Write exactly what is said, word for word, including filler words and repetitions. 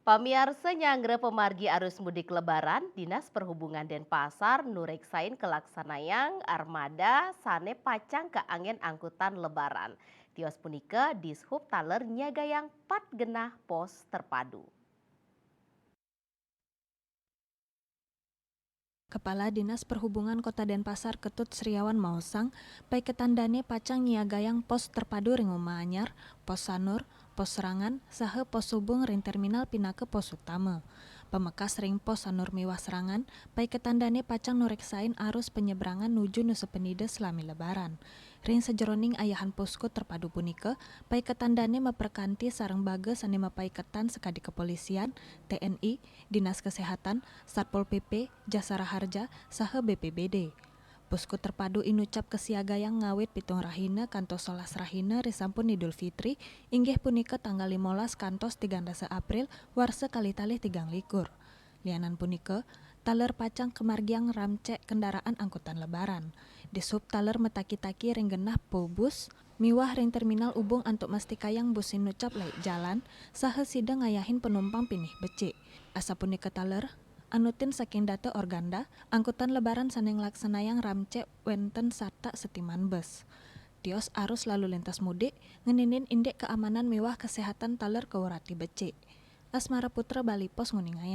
Pamiarsa, nyanggra pamargi arus mudik Lebaran, Dinas Perhubungan Denpasar nureksain kalaksanayang armada sane pacang kaanggen angkutan Lebaran. Tios punika, Dishub taler nyiagayang pat genah pos terpadu. Kepala Dinas Perhubungan Kota Denpasar Ketut Sriawan maosang, paiketan dane pacang nyiagayang pos terpadu ring Uma Anyar, Pos Sanur, Pos Serangan, saha pos hubung ring terminal pinaka pos utama. Pamekas ring Pos Sanur miwah Serangan, paiketan dane pacang nureksain arus penyeberangan nuju Nusa Penida salami Lebaran. Ring sajeroning ayahan posko terpadu punika, paiketan dane maperkanti sareng baga sane mapaiketan sakadi kepolisian, T N I, Dinas Kesehatan, Satpol P P, Jasara Harja, saha B P B D. Posko terpadu inucap kasiagayang ngawit pitung rahina kantos solas rahina risampun Idul Fitri, inggih punika tanggal limolas kantos tigang dasa April warsa kalih talih tigang likur. Lianan punika, taler pacang kamargiang ramcek kendaraan angkutan Lebaran. Dishub taler mataki-taki ring genah po bus miwah ring terminal ubung antuk mastikayang bus inucap laik jalan, saha sida ngayahin panumpang pinih becik. Asapunika taler, anutin saking data Organda, angkutan Lebaran sane nglaksanayang ramcek wenten satak setiman bus. Tios arus lalu lintas mudik, ngeninin indik keamanan miwah kesehatan taler kaurati becik. Asmara Putra, Bali Post, nguningayang.